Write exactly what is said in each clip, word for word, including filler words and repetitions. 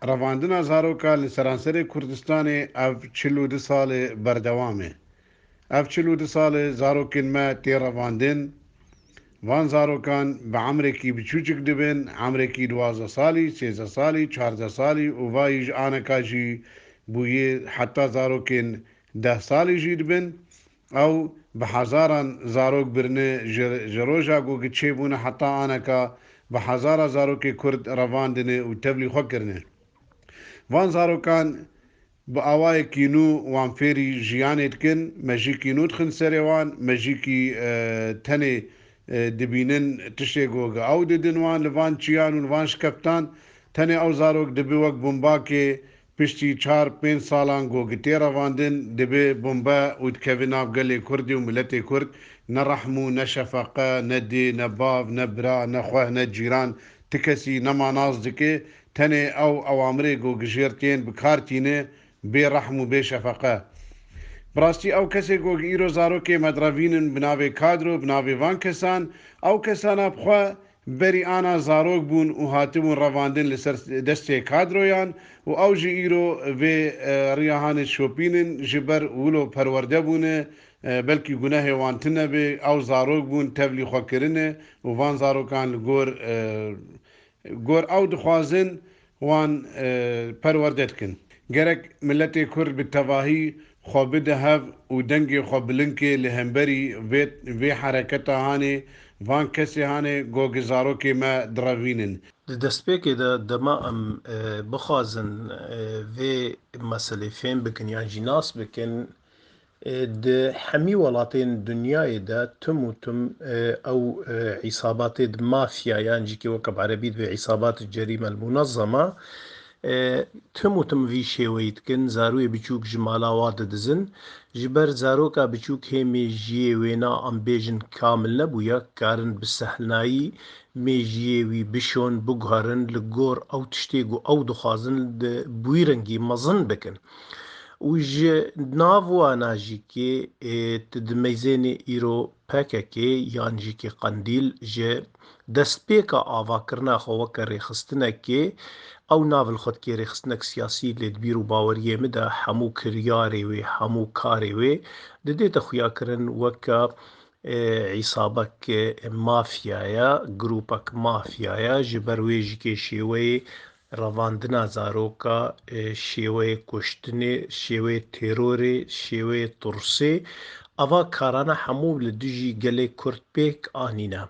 Revandina zarokan li seranserê Kurdistanê ev çil û du sal e berdewam e. Ev çil û du sal e zarokên me tê revandin. Van zarokan bi emrekî biçûçik dibin, emrekî duwazdeh salî, sêzdeh salî, çardeh salî û vayî ji aneka jî bûyê heta zarokên deh salî jî dibin. Ew bi hezaran zarok birine, ji, ji roja ku giçê bûne heta aneka bi hezara zarokê Kurd revandine û tevlî xwe kirine. Van zarokan bi awayekî nû wan fêrî jiyanê dikin, mejîkî nû dixin serê wan, mejîkî, e, tenê, e, dibînin tiştê ku ew didin wan li van çiyan û li van şikeftan, tenê ew zarok dibe wek bombakê piştî çar pênc salan ku tê revandin, dibe bombe û dikeve nav gelê Kurdî û miletê Kurd, ne rehm û ne şefeqe, ne dê, ne bav, ne bira, ne xweh, ne cîran, ti kesî nema nas dike, tenê ew ewamirê ku gijêr tên bi kar tîne, bê rehm û bê şefeqe. Bi rastî ew kesê ku îro zarokê me direvînin bi navê kadro, bi navê van kesan, ew kesana bi xwe berî ana zarok bûn û hatibûn revandin li ser destê kadroyan û ew jî îro vê, e, riya hanê şopînin ji ber wilo perwerde bûne, e, belkî gunehê wan tune be, ew zarok bûn tevlî xwe kirine û van zarokan li gor, e, gor ew dixwazin wan, e, perwerde dikin. Gerek miletê Kurd bi tevahî xwe bide hev û dengê xwe bilind ke li hemberî vê, vê hereketa hanê, van kesê hanê ku zarokê me direvînin. Di destpêkê de dema em, e, bixwazin, e, vê meselê fêm bikin yan jî nas bikin, e, di hemî welatên dinyayê de tim û tim, e, ew, e, îsabatê di mafya yan jî ke weke bi erebî dibê îsabat cerîme el munezema, e, tim û tim vî şêweyî dikin, zarûyê biçûk ji mala wa didizin. Ji ber zaroka biçûk hê mêjiyê wêna em bêjin kamil nebûye, karin bi sehnayî mêjiyê wî bişon, biguherin, li gor ew tiştê ku ew dixwazin di bûyî rengî mezin bikin. Û ji nav wana jî kê, ê, tu dimeyzênê îro P K K yan jî kê Qendîl ji destpêka avakirina xwe weke rêxistinekê, ew nav li xwe dikê rêxistinek siyasî, lê di bîr û baweriyê min de hemû kiryarê wê, hemû karê wê didête xuyakirin weke, e, îsabek, e, mafyaya, grûpek mafyaya, ji ber wê jî kê şêweyê revandina zaroka, e, şêweyê kuştinê, şêweyê terorê, şêweyê tirsê, ava karana hemû li dijî gelê Kurd pêk anîne.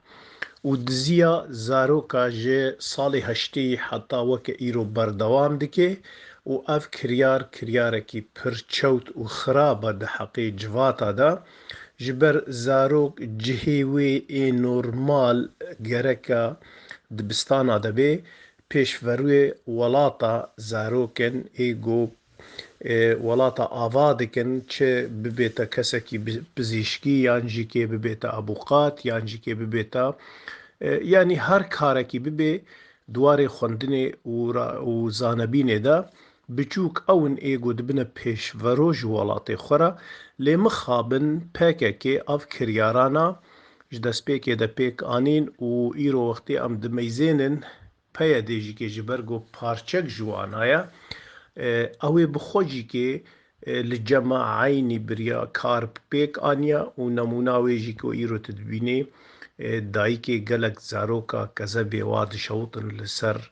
Û diziya zaroka ji salê heştê heta weke îro berdewam dike û ev kiryar, kiryarekî pir çewt û xirab e di heqê civata de. Ji ber zarok cihê wê ê normal gereka dibistana de bê, pêşverûyê welata zarok in, ê ku, e, welata ava dikin, çi bibête kesekî bi-, pizîşkî, yan jî kê bibête abuqat, yan jî kê bibête, e, yanî her karekî bibê, di warê xwendinê û ra-, û zanebînê de biçûk ew in ê ku dibine pêşvero ji welatê xwe re, lê mixabin P K K ev kiryarana ji destpêkê de pêk anîn û îro wextê em dimeyzênin P Y D jî kê ji ber ku parçek ji wana ye, e, ew ê bi xwe jî kê, e, li cema eynî biriya kar pêk aniya û nemûna wê jî ku îro tu dibînî, e, dayikê gelek zaroka kezebê wa dişewitin li ser,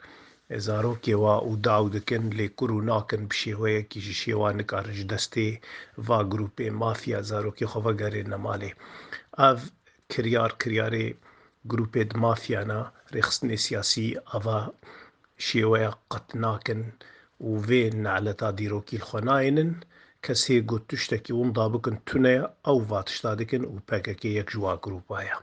e, zarokê wa û daw dikin, lê kur û nakin bi şêweyekî ji şêwa nikarin ji destê va grûpê mafya zarokê xwe vegerêne malê. Ev kiryar, kiryarê grûpê di mafyana rêxistinê siyasî ava şêweya qet nakin û vê neleta dîrokî li xwe nayênin. Kesê ku tiştekî winda bikin tune ye, ew va tişta dikin û P K K yek ji wa grûpa ye.